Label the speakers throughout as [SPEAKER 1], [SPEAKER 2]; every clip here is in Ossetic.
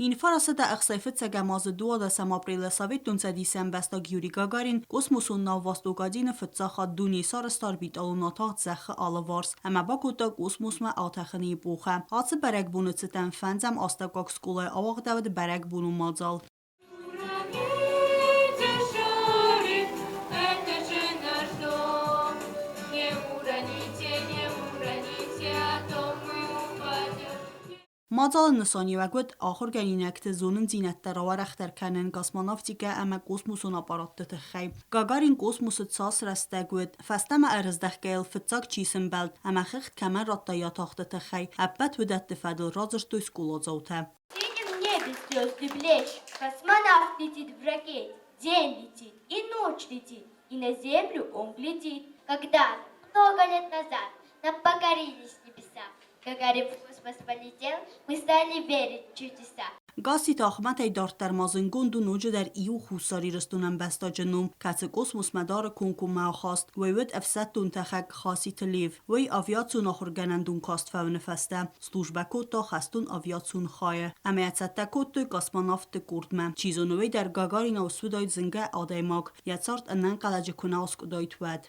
[SPEAKER 1] 1965 азы 12 апрелы Советон Цӕдисы ӕмбӕстаг Юрий Гагарин космосон нау Восток-1-ы фыццаг хатт дунейы сарӕзта орбиталон атахт Зӕххы алыварс ӕмӕ бакодта космосмӕ атӕхыны эпохӕ. Ацы бӕрӕгбоны цытӕн фӕндзӕм астӕуккаг скъолайы ауагъдӕуыд бӕрӕгбонон мадзал.
[SPEAKER 2] Уроните шарик, это же наш дом. Не уроните, не уроните, а то мы упадем.
[SPEAKER 1] Мадзалы нысаниуӕг уыд ахуыргӕнинӕгты зонындзинӕдтӕ рауӕрӕхдӕр кӕнын космонавтикӕ ӕмӕ космосон аппаратты тыххӕй. Гагарин космосы цас рӕстӕг уыд, фӕстӕмӕ ӕрыздӕхгӕ йыл фыццаг чи сымбӕлд ӕмӕ хыгъд кӕмӕн радта йӕ тахты тыххӕй, ӕппӕт уыдӕтты фӕдыл радзырдтой скъоладзаутӕ.
[SPEAKER 2] В синем небе звезды блещут, Космонавт летит в ракете, День летит и ночь летит, И на землю он глядит. Когда много лет назад нам покорились небеса, Гагарин в космос полетел, мы стали верить в чудеса.
[SPEAKER 1] Гасситы Ахмӕтӕй дарддӕр ма зындгонд у ноджыдӕр иу Хуссар Ирыстоны ӕмбӕстаджы ном, кӕцы космосмӕ дары комкоммӕ ахаст. Уый уыд ӕфсӕддон тӕхӕг Хаситы Лев. Уый авиацион ахуыргӕнӕндон каст фӕуыны фӕстӕ службӕ кодта хӕстон авиацион хайы ӕмӕ йӕ цӕттӕ кодтой космонавтты къордмӕ. Чи зоны, уый дӕр Гагаринау суыдаид зынгӕ адӕймаг, йӕ цард ӕнӕнхъӕлӕджы куы нӕ аскъуыдаид, уӕд.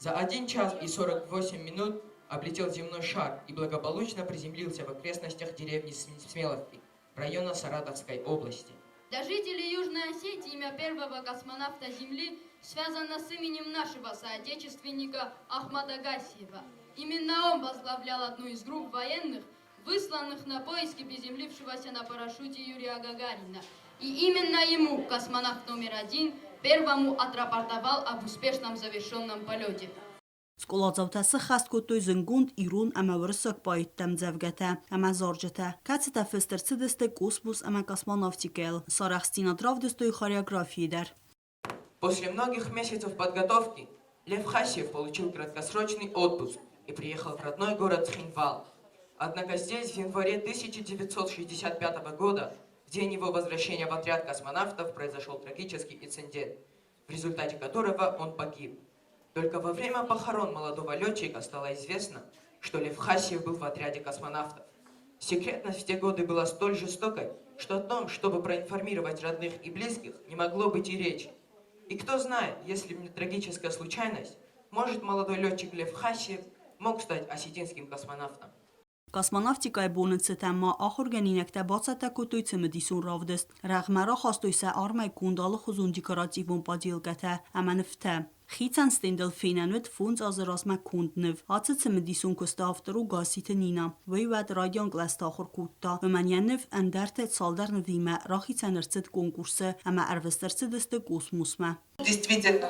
[SPEAKER 3] За 1 час и 48 минут облетел земной шар и благополучно приземлился в окрестностях деревни Смеловки, района Саратовской области.
[SPEAKER 2] Для жителей Южной Осетии имя первого космонавта Земли связано с именем нашего соотечественника Ахмада Гассиева. Именно он возглавлял одну из групп военных, высланных на поиски приземлившегося на парашюте Юрия Гагарина. И именно ему, космонавт номер один, первому отрапортовал об успешном завершенном полете.
[SPEAKER 1] Скъоладзаутӕ сыххӕст кодтой зындгонд ирон ӕмӕ уырыссаг поэттӕ ӕмдзӕвгӕтӕ ӕмӕ зарджытӕ, кӕцытӕ фыст ӕрцыдысты космос ӕмӕ космонавтикӕйыл, сӕ арӕхстдзинад равдыстой хореографийы дӕр.
[SPEAKER 3] После многих месяцев подготовки Лев Хасиев получил краткосрочный отпуск и приехал в родной город Цхинвал. Однако здесь в январе 1965 года, в день его возвращения в отряд космонавтов, произошел трагический инцидент, в результате которого он погиб. Только во время похорон молодого летчика стало известно, что Лев Хасиев был в отряде космонавтов. Секретность в те годы была столь жестокой, что о том, чтобы проинформировать родных и близких, не могло быть и речи. И кто знает, если бы не трагическая случайность, может, молодой летчик Лев Хасиев мог стать осетинским космонавтом.
[SPEAKER 1] Космонавтикӕйы боны цытӕн ма ахуыргӕнинӕгтӕ бацӕттӕ кодтой цымыдисон равдыст. Рӕгъмӕ рахастой сӕ армӕй конд алыхуызон декоративон поделкӕтӕ ӕмӕ нывтӕ. Хицӕн стендыл фенӕн уыд фондз азы размӕ конд ныв. Ацы цымыдисон куысты автор у Гасситы Нина. Уый уӕд райдиан кълӕсты ахуыр кодта. Уымӕн йӕ ныв ӕндӕртӕ цалдӕр нывимӕ рахицӕн ӕрцыд конкурсы ӕмӕ ӕрвыст ӕрцыдысты космосмӕ.
[SPEAKER 4] Действительно,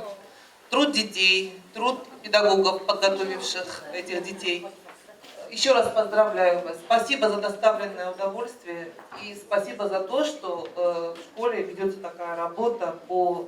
[SPEAKER 4] труд детей, труд педагогов, подготовивших этих детей. Еще раз поздравляю вас. Спасибо за доставленное удовольствие и спасибо за то, что в школе ведется такая работа по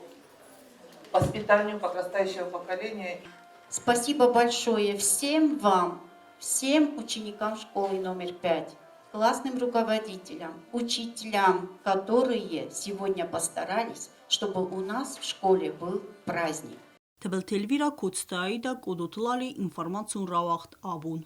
[SPEAKER 4] воспитанию подрастающего поколения.
[SPEAKER 5] Спасибо большое всем вам, всем ученикам школы номер 5, классным руководителям, учителям, которые сегодня постарались, чтобы у нас в школе был праздник.
[SPEAKER 1] Тыбылты Эльвира, Коцты Аида, Къодоты Лали, информацион рауагъд Абон.